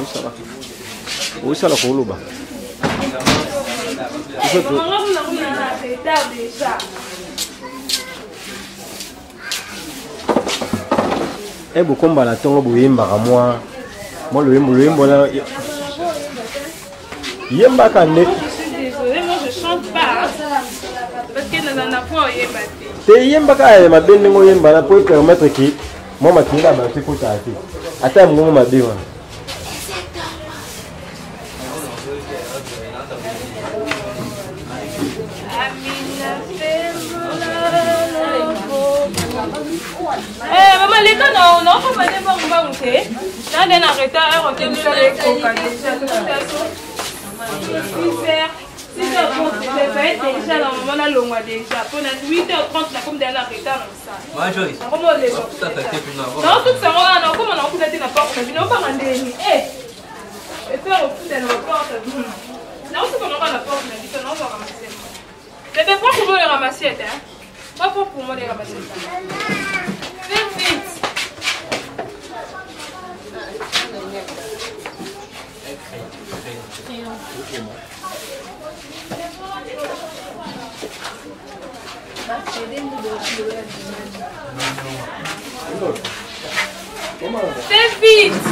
Osala. Osala koloba. E bokomba na ntongo boyembaka mwa mwa loyembo loyembo na yembaka nde te yembaka ya mabe ndenge oyemba na mpo epermettre ke mwa makinga ya bato ekotaka te ata ya mongongo mabe wana. Eh, mama leka na naokoma nde mbangu mbangu te nande na retard heure oke mosala ekoka deja 6 heures 6h30 ezali deja na mama nalongwa deja mpo na 8h30 nakomi deja na retard na mosala nakoma oleka naotutisa yango wana nakoma nakokuta te na porte na bino obanga ndeni epe ofuta na baporte naosuka noko na porte na biso naozwaka masete bebe prends pour moi les ramassettes hein pas pour moi les ramassettes. Fais vite. Fais vite.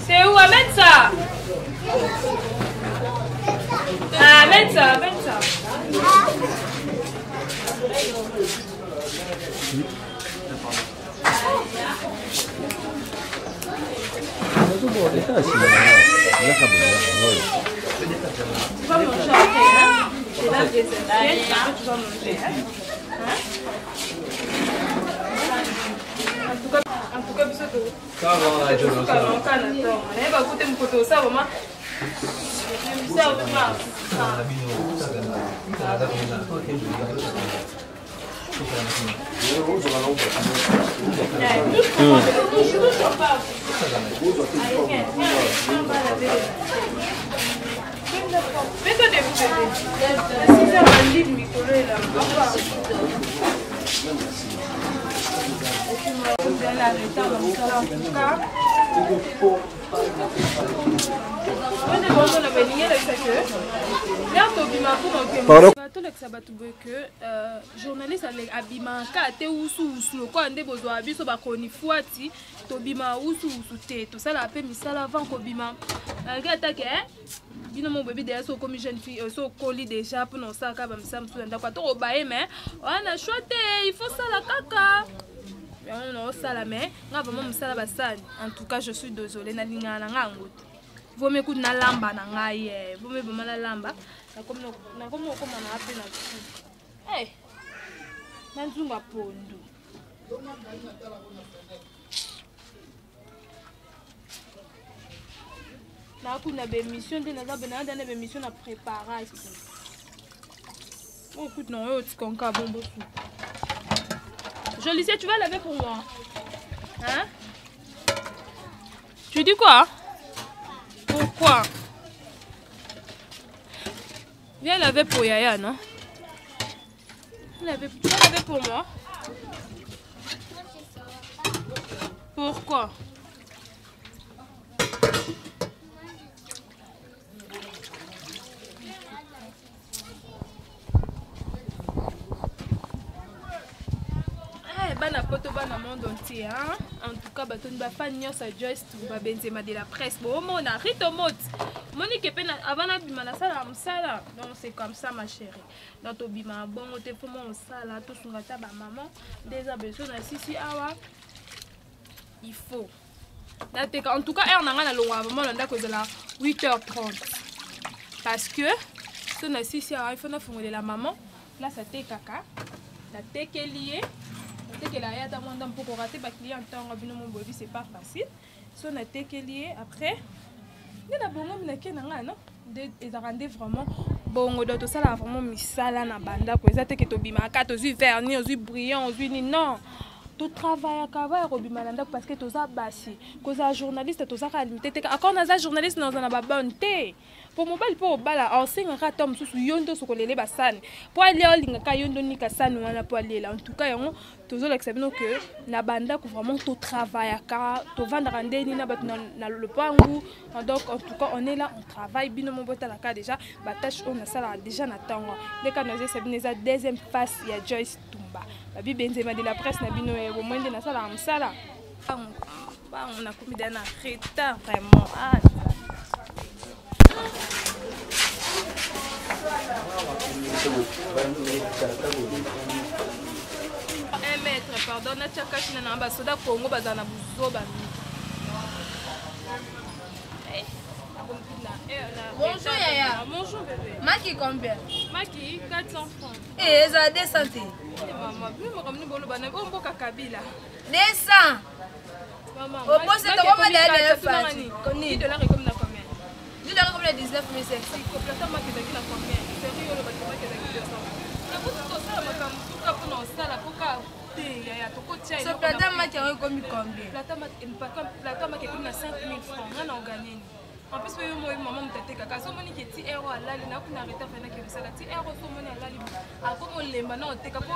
C'est où? Amène ça. Ah, amène ça, amène ça. Tu vas manger après, hein? C'est là que c'est après, tu vas manger, hein? Hein? En tout cas, biso to. Tosuka na ntongo. Nayeba kute mokoto osala vraiment. Tolekisa bato boye ke journaliste abimaka te wusuwusu lokola nde bozwaka biso bakonifuati tobima wusuwusu te tosalaka mpe misala avant kobima malgré atake bino mo boyebi deja so okomi jeune fille so okoli deja mpona osalaka bamisala mosusu na ndako ata obaye mais wana choix te il faut sala kaka yango naosala mais nga vraiment mosala basali en tout cas je suis désolé nalingaka na nga yango te vomi kutu nalamba na ngai ye vomi vraiment nalamba nakomi okoma na nga mpe na suka na nzunga pondu nakuna baémission nde naza bena na baémission na préparaki oh écoute non oyo otikonka bombo su Jolicia, tu vas laver pour moi hein? Tu dis quoi? Pourquoi? Viens laver pour Yaya, non? Tu vas laver pour moi? Pourquoi? Bana poto bana monde entier hein? En tout cas bato bafan nyonso ya Joyce Tumba Benzema de la presse bomona Rito Mot Monique mpe avant nabima nasalaka mosala donc c'est comme ça ma chérie donc tobima bongo te mpo mwa mosala tosunga ata bamama nde eza besoin na sisi awa il faut nateka en tout cas heure na ngai nalongwaka vraiment na ndako ezala 8h30 parce que so na sisi awa il faut nafongolela maman place atekaka natekeli ye natekela ye ata mwa ndambo mpo korate baclient ntango bino mo boyebi c'est pas facile so natekeli ye après nde na bongomi nake na ngai no nde ezalaka nde vraiment bongo donc tosalaka vraiment misala na bandako eza te ke tobimaka tozwi vernis ozwi brillant ozwi nini non totravaillaka baya kobima na ndako parce que toza basi kozala journaliste toza kaka limité te akor naza journaliste naza na babonne te. Po mobali po obala aosengaka ata mosusu yo nde osokolele basani po alia, olingaka yo nde onika sani wana po aliela. En tout cas yango tozolakisa bino ke na bandako vraiment totravaillaka, tovandaka ndeni na bato na lopangu. Donc en tout cas on est là, on travaille. Bino mo botalaka déjà batâche oyo nasalaka déjà na ntongo nde kaka nazoyesa bino, eza deuxième face ya Joyce Tumba, babi Benzema de la presse na bino. Bomoi nde nasalaka mosala bango, nakomi da na retard vraiment. Ah, un mètre, pardon, natia kashi na basoda Congo bazala na buzoba. Bonjour Yaya. Bonjour bébé. Maki combien? Maki 400 francs. Eh, eza 200 te. Mama, bino makambo nini boloba na oyo mboka Kabila? 200. Mama, Obose tokoma derrière Fati. Koni dollar ekomi na combien? 10 dollars comme 19 500. Koplata maki ezalaki na combien? Seri oyo olobaki maki ezalaki 200. Nakuti tosala makambo tuka mpona osala mpoka te yaya, tokotia. So plata maki yango ekomi combien? Plata maki ekomi na 5000 francs. Nga na oganye nini? En plus mpe yo moyi mama, moto atekaka so omoni ke ti ero alali nakuna retard fenaki mosala ti ero so omoni alali akomi olemba na oteka po.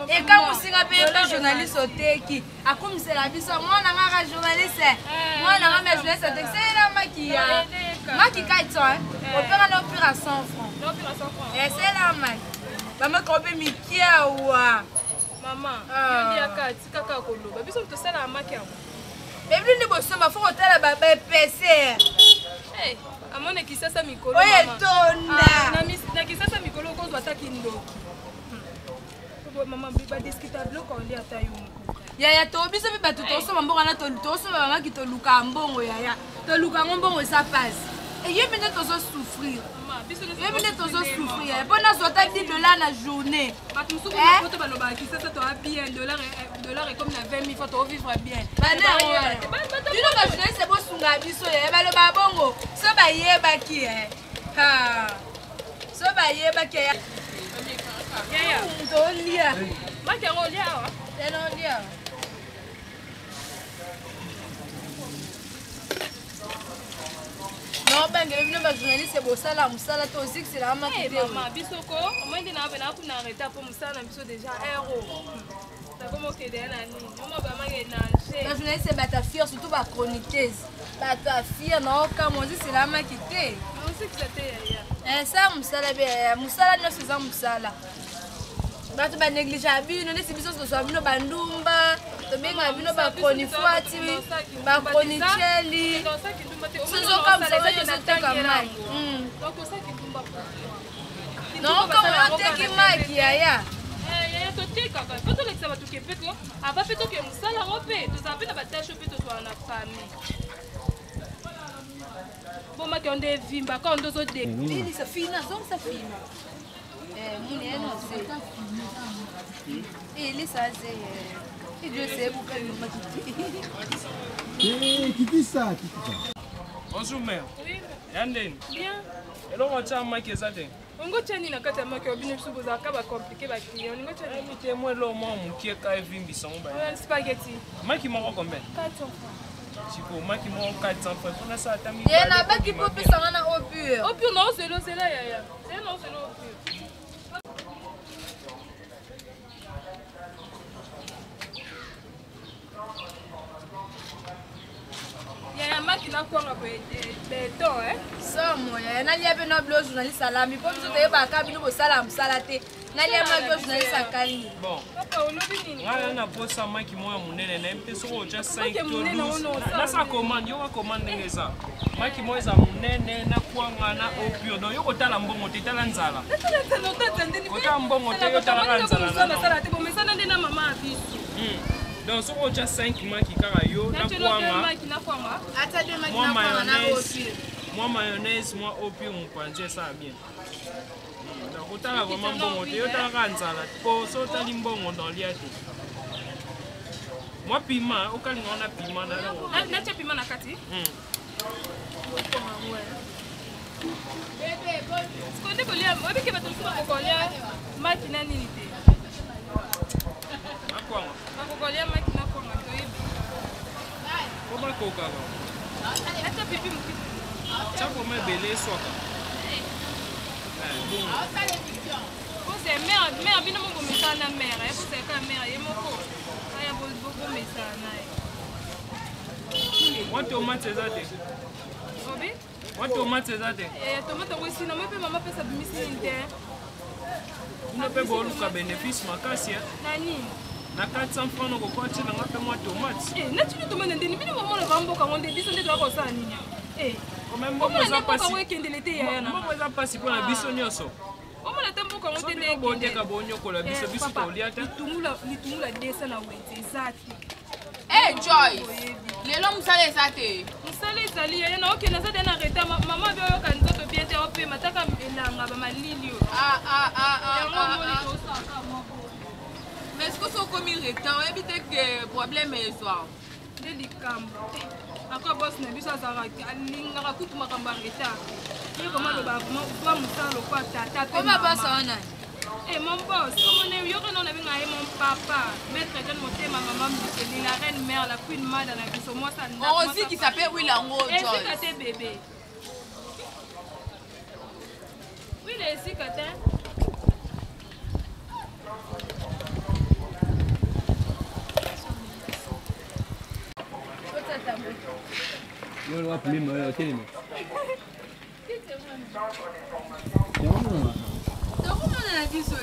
Ekamusinga mpe mpe journaliste oteki akumisela biso mwana ngaka journaliste, mwana nga me journaliste oteki seyela maki ya maki 400, opeka na opira 100 francs, eseyela maki bamaki ope mikie awa. Mama, yo liaka, tikaka koloba, biso tosalaka maki yango. Bebili nde bosomba, fo kotala baepese. Amone Kisasa mikolo oyo etonda. Na Kisasa mikolo okozwa ata kindoki. Mama, badiscuta biloko olia ata yo moko. Yaya, to biso mpe bato tosomba mbongo wana, tosomba bamaki, toluka mbongo yaya, toluka yango mbongo eza pasi. Eyebi nde tozosouffrir, yebi nde tozosouffrir yaya, mpo nazwa ata 10 $ na journée. Bato mosuku poto balobaka Kisasa toa bien, dollar ekomi na 20 000, faut tovivre bien. Bino bajournaliste bosunga biso yaya, balobaka bongo so bayebaki, so bayebaki yaya. Yaya. Tolia. Maki yango olia awa. Tena olia. Naobangela bino bajournaliste bosala mosala te, ozikiselaka maki te. Mama, biso ko omoi nde naa pena kuna retard mpo mosala na biso déjà ero nakomokende ya na nini omo bamake nage. Bajournaliste bato afier, surtout bachroniqueuse, bato afier naokamwa, oziselaka maki te. Ozikisa te yaya. Sala mosala be yaya, mosala nyonso eza mosala. Bato banéglige bino neti biso tozwa bino bandumba, tobengaka bino bachronifuati, bachronicheli, sozokamwisa ozoteka maki naokamwa, oteki maki yaya. Yaya, totekaka mpo tolekisa bato ke mpe ava mpe toke mosala yango mpe tozala mpe na batâche mpe tozwala na famille. Bomaki yango nde evimba kaka nde ozode. Lilisa fina, zongisa fina. Muni eno ze elisa ze idio sebuka maki. Kitisa, kitisa. Bonjour mère. Oui. Ya ndeni? Bien. Eloko otya maki eza te? Olingo tia nini na kati ya maki? Obino biso bozalaka bacompliqué, baclient. Olingo tia nini? Te, mwa eloko mwa mokie ka evimbisa ngo ba. Spaghetti. Maki moko combien? 400 francs. Sikoyo maki moko 400 francs mpona sala ata. Ye nabaki mpo opesanga na eau pure. Eau pure na ozela, ozela yaya, zela na ozela eau pure. Yaya, maki nakwanga boye beton. Somo yaya, nalia mpe na bilo journaliste alambi, mpo biso toyebaka bino bosala mosala te. Nalia maki oyo journaliste akangi. Bon. Papa, olobi nini? Ngai na posa maki moko ya monene, nayebi te soki otya 5 to monene wana 12. osala Nasa commande, yoka commande ndenge eza: maki moko eza monene na kwanga na eau pure. Donc yo kotala mbongo te, tala nzala. Kotala mbongo te, yo talaka nzala na Nasala te, bomesana nde na mama ya biso. Donc soki otya 5 maki kaka yo na kwanga. Maki na kwanga. Ata de maki mwa na kwanga na eau mayonnaise pure. Mwa mayonnaise, mwa eau pure mopanzi, esala bien. Donc otala vraiment mbongo te, yo talaka nzala, po so otali mbongo dans lia te. Mwa piment okalinga wana, piment na. Natia piment na kati. Sikoyo nde kolia, oyebike bato mosusu bakokolia maki na nini te. Nakwanga. Bakokolia maki na kwanga, toyebi. Po bakokaka. Natia pipi moke. Tia koma ebele, eswaka. Bozela mère, mère bino moko bomesana na mère, eh, bozela kaka mère ye moko. Aya bomesana na ye. Mwa tomate eza te. Obi? Mwa tomate eza te. Eh, tomate yango esila, moi mpe mama apesa bimisi nini te. Bino mpe boluka bénéfice makasi. Na nini? Na 400 francs nokokoa nanga mpe mwa tomate. Eh, natuni tomate ndeni bino bomona ba mboka ngo nde biso nde toya kosala nini? Eh. Mbongo eza pasi. Ekendele te yaya na. Mbongo eza pasi mpona biso nyonso. Omona te mboka ngo te nde boteka bonyokola biso biso tolia te. Litungula desa na wenze eza te. Eh Joyce, lelo mosala eza te. Mosala ezali yaya na okende aza te na retard mama be oyoka nzoto bien te opema taka elanga ba malili oyo. Ah ah ah ah. Yango omoni tosaka moko. Mais est-ce que soki okomi retard oyebi te ke problème ezwa? Nde likambo. Ako boss na biso azalaka alingaka kutu makambo ya retard. Ye koma aloba vraiment zwa mosala lokola tata pe mama. Koma boss wana. Eh mon boss, comment est yoka non abenga ye mon papa, maître John Motema maman Micheline, la reine mère, la queen mother na biso moi ça ndako. Ozikisa pe wila ngo Joyce. Ezika te bébé. Wila ezika te. Yo wapi mimi oyo telema. Tokomona na biso.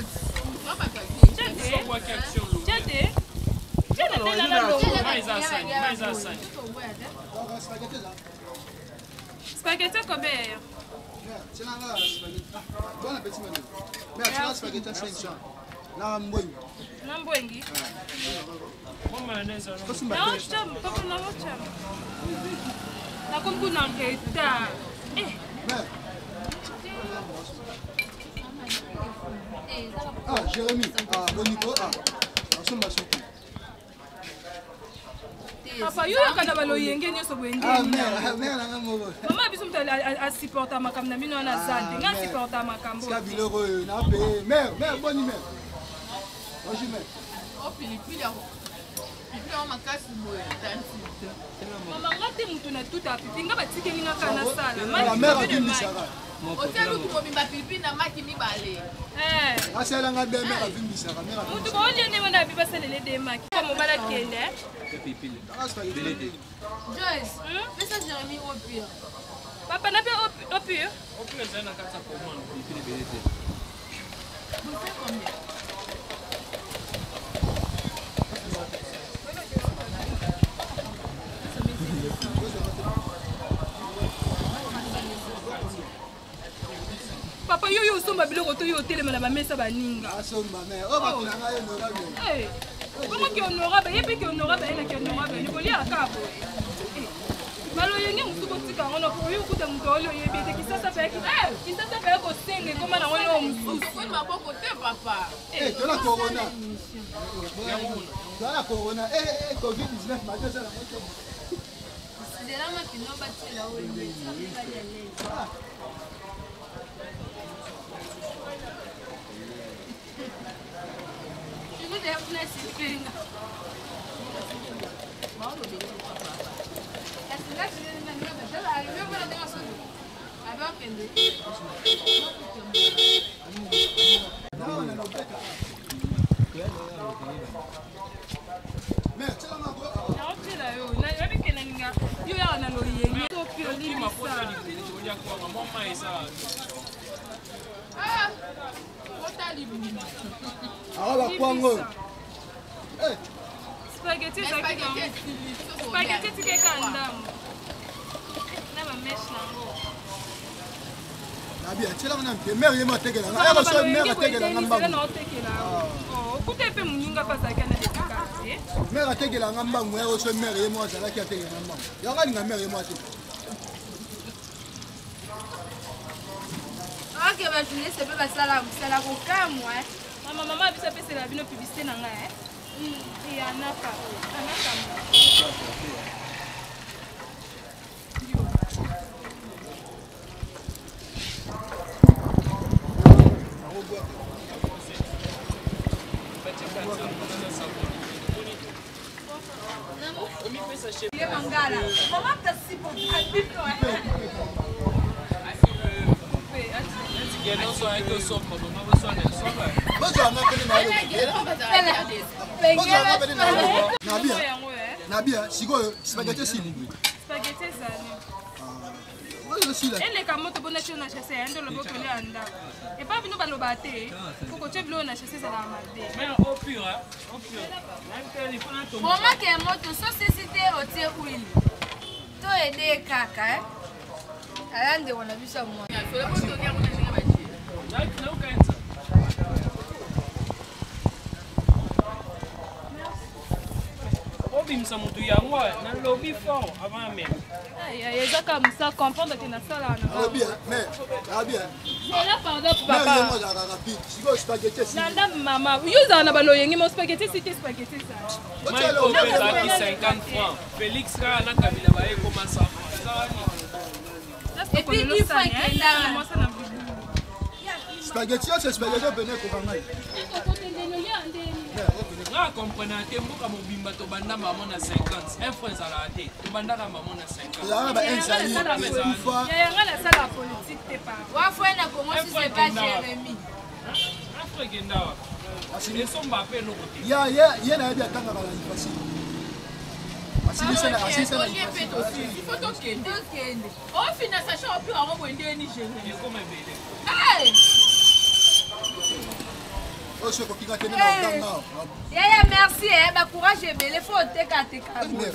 Tchete. Tchete Spaghetti combien? Bon appétit madame. Mais spaghetti 500. Na mbwengi. Na mbwengi. Naocham, papa naocham. Nakomi kuna retard. Eh. Ah, Jérémy, ah, Bonico, ah, asomba suki. Papa, yo yoka na baloyenge nyonso boye ndenge. Mama biso moto asupporta makambo na bino wana aza te. Nga asupporta makambo. Tika biloko oyo na paye. Mère, mère, boni mère. Bonjour mère. Oh, pilipili yango. Pilipili yango makasi boye, tanti. Mama nga te moto na tuta pipi nga batikeli nga kaka nasala. La mère avimbisaka. Otie lutu mobimba pilipili na maki mibale. Asalanga bien mère avimbisaka. Moto baolie nde wana abi basalele de maki. Kwa mobali akende. Joyce, pesa Jérémy au pire. Papa na pe au pire. Au pire ezali na kati ya commande. Vous faites combien? Papa yo yo osomba biloko to yo otelema na bamesa baninga. Asomba mais oyo bato na ngai honorable. Eh. Bongo ki honorable, ye pe ki honorable, ye na ki honorable. Nikolia kaka boye. Baloyenge mosusu kotika yango na oyo okuta moto oyo oyebi ete kisasa pe kisasa pe kosenga ekoma nango eloko mosusu. Okoni maboko te papa. Eh, tola corona. Tola corona. Eh, eh, COVID-19 majo sala moto. Zela makino batiela oyo. Yo yaka na loyenge to pio limbisa. Awa bakwango. Spaghetti ezalaki spaghetti etikeka ndambo na bameshe nango. Nabi atielanga na mpe mare ye mo atekelanga aya so mare atekelanga mbangu. Okuta mpe moninga mpe azalaki na dédicace. Mare atekelanga mbangu ya so mare ye mo azalaki atekelanga mbangu. Yango alinga mare ye mo ate. Ok, bajournaliste mpe basala mosala kokamwa. Mama mama biso apesela bino publicité na ngai. Eh anaka anaka. Mama Bozwanga pene na bozwanga pene na nabia nabia sikoyo spaghetti esili. Spaghetti ezali. Osila. Eleka moto mpona tio na chasse ya nde olobi okole ya ndako epai bino baloba te kokotya biloko na chasse ezalaka mabe. Bomaka ya moto sosisi te, otie huile to ede kaka eh? Aya ndeko na biso ya mwana. Obimisa motu yango nalobi fort avant amema. Eza kaka mosala, comprendre ke nasalaka na Zela, pardon papa. Landa mama, yo ozala na baloyenge mo spaghetti si te, spaghetti ezala ezalaki 50 francs. Félix kaka na Kabila baye koma 100 francs. Et puis, dix francs ekendaka. Spaghetti oyo, spaghetti oyo pene ekoka ngai. Nga comprena te, mboka mobimba tobanda mamo na 50, un franc ezalaka te, tobandaka mamo na 50. Ezalaka ba insali ekufa. Yanga nasala politique te pa. Wafwe na Congo si c'est pas Jérémie. Un franc ekenda wapi? Esomba mpe eloko te. Ya ye ye nayebi atangaka na ifasile. Asilisa na Tokende. Ofinansa opira yango boye ndeni Jérémie. Ekoma ebele. Oyo soki ekokinga te nde na oganga. Yaya, merci eh, bacourage ebele, fo otekateka boye.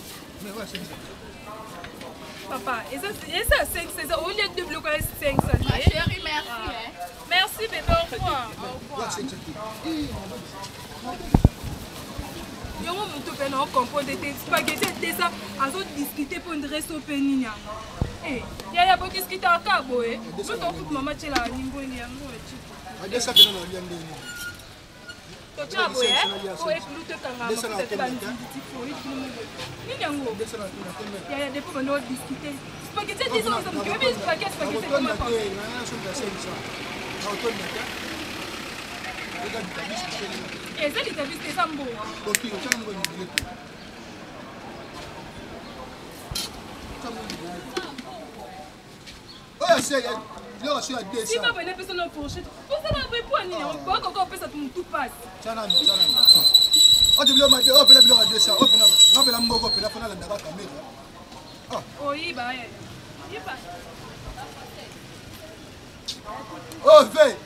Papa, eza 5, eza olia deux biloko ya 5. Ma chérie, merci eh. Merci bébé, au revoir. Yango moto mpe na ocomprendre te, spaghetti edesa azodiscute mpo ndresse mpe nini yango. Yaya, bodiskutaka kaka boye, moto okutu mama tyelaka nimbweni yango. Adesa pena na olia ndenge. Totya boye po ekulu tokanga mafuta te, banzinditi foi nini yango. Yaya, depo bando odiscute spaghetti edesa oza moto oyebi spaghetti, spaghetti ekoma. Eza litabisi te, eza mbongo. Oyo se biloko so ya 200. Sima boye napesa na fourchette, osala boye mpo nini? Bakoka opesa motu pasi. Tyanani, tyanani oyo biloko oyo pena biloko ya 200 oyo pena nga pena mboko pena fo nalandaka kamera. Oyiba yaya, yiba. Oh, ve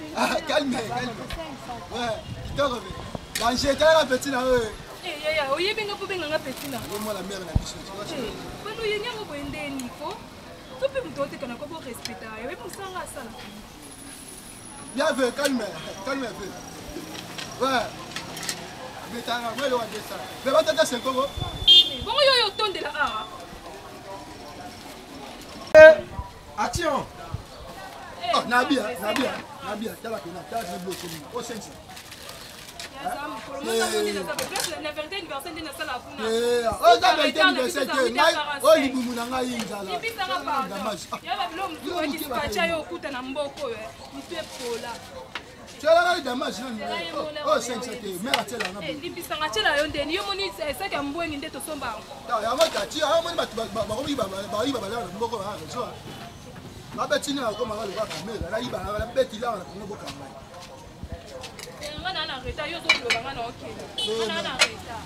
calme, calme. Ouais, kitoko ve. Danger, talaka petit na oyo. Yaya, oyebi nga mpo benganga petit na. Yo mwana mare na biso. Bano oyengi yango boye ndeni ko to mpe moto oteka na ko borespecta yo, oyebi mosanga asala. Bien ve, calme, calme ve. Ouais. Betanga, moi eloko ya 200. Ve batata senkoko. Bongo yo oyo otondela awa. Action! Oh, nabia, nabia, nabia, tala pena, tala pena biloko nini. O 500. Na vérité anniversaire nde nasala kuna. Oyo eza vérité anniversaire te, ngai oyo libumu na ngai nzala. Limbisanga, pardon. Ya babilo mosusu oki yo okuta na mboka oyo mitu epola. Tielanga damage nani oyo 500 te, mare atielanga. Limbisanga, tiela yo ndeni yo moni esaki ya mbwengi nde tosomba yango. Yango tati yango moni bato bakomi bayiba balaka na mboka ba réseau babeti nini, akomaka loka kamera nayiba nabeti laka na Kongo bokanga. Nga na na retard, yo ozoloba nga na okende, nga na na retard.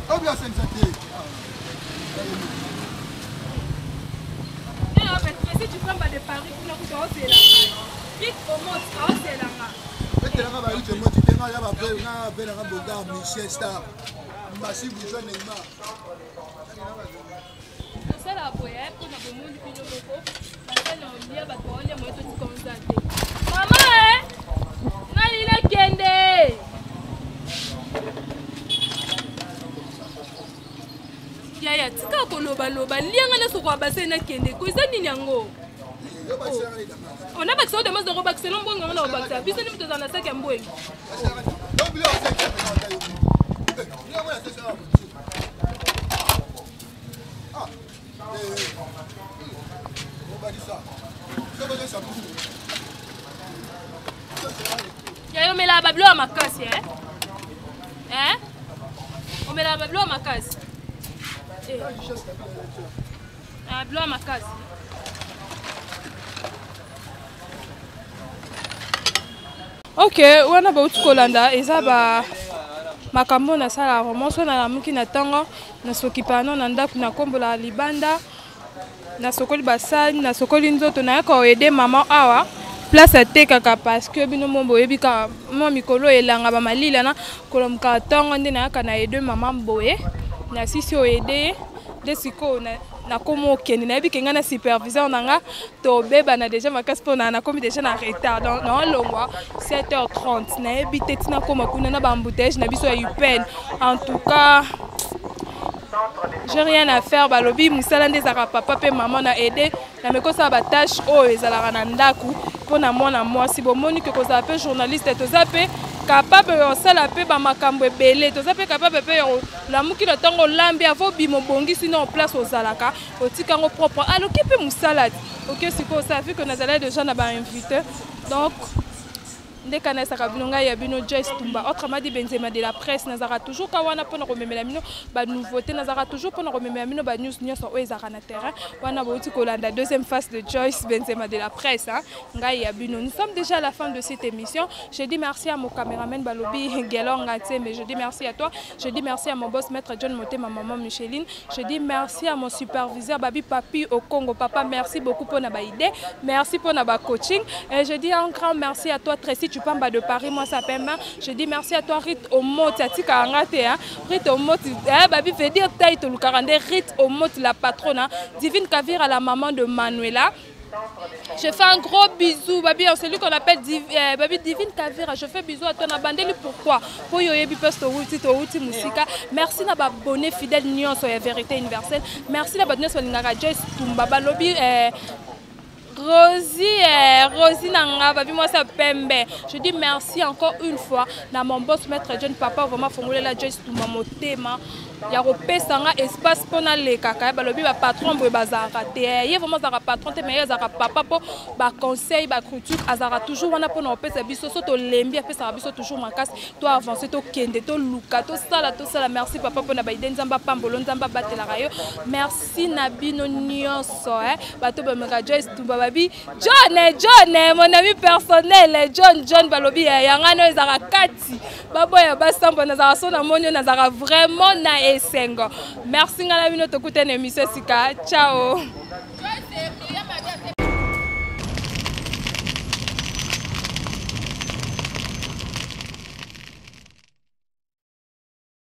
Obia 500 te. Esi tu prends de Paris kuna kuta ozelanga rit omot aozelanga. Betelanga barite moti te, nga ya babenanga bogar Michel Star Mbasi Bourgeois Neymar. Tosala boye mpona bomoni bino moko basali na olia, bato baolia moye totika oza te. Mama e ngai nakende. Yaya, tika kolobaloba, lianga nyonso koya basali nakende ko eza nini yango? Ona bakisa oyo damasi nako bakisa no mbongo yango na kobakisa biso nde moto ozala na saki ya mbwengi. Yayo, omelaka babilo ya makasi eh? Eh? Omelaka babilo ya makasi. Bilo ya makasi. Ok, wana bauti kolanda eza ba makambo nasalaka vraiment so nalamuki na ntongo nasokipana no na ndako nakombolaka libanda nasokoli basani nasokoli nzoto naye koaide mama awa place atekaka parce que bino mo boyebi kaka mwa mikolo elanga bamalila na kolamukaka ntongo nde nayaka na aide mama boye nasisi oaide ye nde sikoyo nakoma okende nayebi ke ngai na superviseur na nga tobebana deja makasi mpo na nakomi deja na retard donc naolongwa 7h30 nayebi te ntina koma kuna na baembouteillage na biso ya upn en tout cas j'ai rien à faire balobi mosala nde ezalaka papa mpe mama na aide na meki osala batâche oyo ezalaka na ndako mpo na mwana mwasi bomoni ke kozala mpe journaliste toza mpe capable ya kosala mpe bamakambo ebele toza mpe capable mpe ya olamuki na ntongo olambi avo obima obongisi na place ozalaka otika yango propre aloki mpe mosala ti oke sikoyo osala vu que nazalaki déjà na bainvité donc nde kanisaka bino ngai ya bino Joyce Tumba autrement dit Benzema de la presse nazalaka toujours ka wana mpona komemela bino banouveauté nazalaka toujours mpona komemela bino banews nyonso oyo ezalaka na terrain wana bouti kolanda deuxième face de Joyce Benzema de la presse hein? Ngai ya bino, nous sommes déjà à la fin de cette émission. Je dis merci à mon caméraman Balobi Gelor Ngate, mais je dis merci à toi. Je dis merci à mon boss maître John Moté, ma maman Micheline. Je dis merci à mon superviseur Babi Papi au Congo. Papa, merci beaucoup pour la idée. Merci pour la coaching. Et je dis un grand merci à toi Tracy Chupamba de Paris, moi ça paiement. Je dis merci à toi Rit Omoti, Atika Ngate, hein. Rit Omoti, eh, Babi veut dire taille Tolukarande, Rit Omoti la patronne, hein. Divine Kavira la maman de Manuela. Je fais un gros bisou, Babi, celui qu'on appelle Div, eh, Babi Divine Kavira. Je fais bisou à toi, Nabandeli, pourquoi Pour yoyebi poste outi to outi musika. Merci na ba abonné fidèle nyonso ya vérité universelle. Merci na ba nyonso balingaka Joyce Tumba balobi eh, Rosie, eh, Rosie Nanga, babi moi ça pembe. Je dis merci encore une fois na mon boss maître John Papa vraiment fongolela Joyce Tumba motema. Ya kopesa nga espace mpo nalekaka ye balobi bapatron boye bazalaka te ye vraiment azalaka patron te mais ye azalaka papa mpo baconseil bacritique azalaka toujours wana mpona kopesa biso so tolembi apesaka biso toujours makasi to avance tokende toluka tosala tosala merci papa mpona baide nzambe apambolo nzambe abatelaka yo merci na bino nyonso eh. Bato bameka Joyce Tumba babi John eh, John eh, mon ami personnel eh, John John balobi yangano ezalaka kati baboya basamba nazalaka so namoni yo nazalaka vraiment na esengo merci ngai na bino tokutana émission sika ciao.